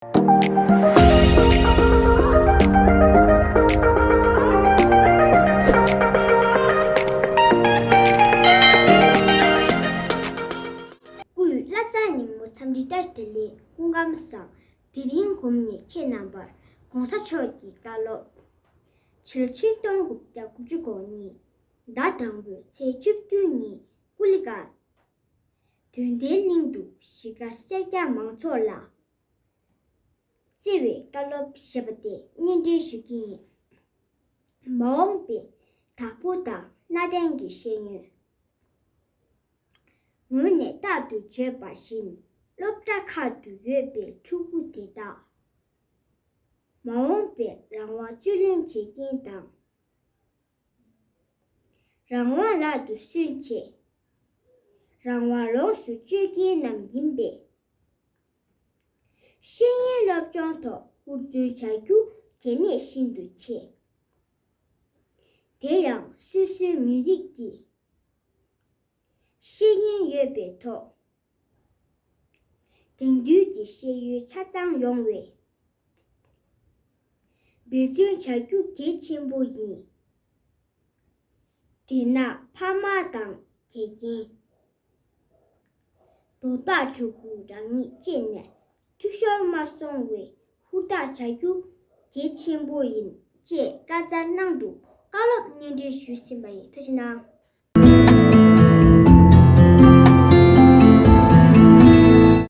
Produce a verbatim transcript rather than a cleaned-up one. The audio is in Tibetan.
སྐུའི་བླ་གཟའ་ཉིན་མོ་འཚམས་འདྲི་བཀྲ་ཤིས་བདེ་ལེགས། སྐུ་ཁམས་བཟང་། དེ་རིང་གོང་ནས་ཁྱེད་རྣམ་པར་གོང་ས་མཆོག་གི་བཀའ་སློབ། ཕྱི་ལོ་ཆིག་སྟོང་དགུ་བརྒྱ་དགུ་བཅུ་གོ་གཉིས་ཟླ་དང་པོའི་ཚེས་བཅུ་བདུན་ཉིན་ཀུ་ལི་ཀར་དོན་ལྡན་གླིང་དུ་གཞིས་སྒར་སེར་སྐྱ་མང་ཚོགས་ལ་བརྩེ་བའི་བཀའ་སློབ་ཞེས་པ་དེ་སྙན་སྒྲོན་ཞུ་གི་ཡིན། མ་འོངས་པའི་བདག་པོ་དང་གནའ་དེང་གི་ཤེས་ཡོན། ངོས་ནས་རྟག་ཏུ་བརྗོད་པ་བཞིན་སློབ་གྲྭ་ཁག་ཏུ་ཡོད་པའི་ཕྲུ་གུ་དེ་དག་མ་འོངས་པའི་རང་དབང་རྩོད་ལེན་བྱེད་མཁན་དང་། རང་དབང་ལག་ཏུ་སོན་ཆེད། རང་དབང་ལོངས་སུ་སྤྱོད་མཁན་རྣམས་ཡིན་པས། ཤེས་ཡོན་སློབ་སྦྱོང་ཐོག་ཧུར་བརྩོན་བྱ་རྒྱུ་གལ་གནད་ཤིན་ཏུ་ཆེ། དེ་ཡང་སོ་སོའི་མི་རིགས་ཀྱི་ཤེས་ཡོན་ཡོད་པའི་ཐོག་དེང་དུས་ཀྱི་ཤེས་ཡོན་ཆ་ཚང་ཡོང་བའི་འབད་བརྩོན་བྱ་རྒྱུ་གལ་ཆེན་པོ་ཡིན། དེས་ན་ཕ་མ་དང་དགེ་རྒན། དོ་བདག་ཕྲུ་གུ་རང་ཉིད་བཅས་ནས་འཐུས་ཤོར་མ་སོང་བའི་ཧུར་ཐག་བྱ་རྒྱུ་གལ་ཆེན་པོ་ཡིན་ཅེས་བཀའ་སྩལ་གནང་འདུག་བཀའ་སློབ་སྙན་སྒྲོན་ཞུས་ཟིན་པ་ཡིན། ཐུགས་རྗེ་གནང་།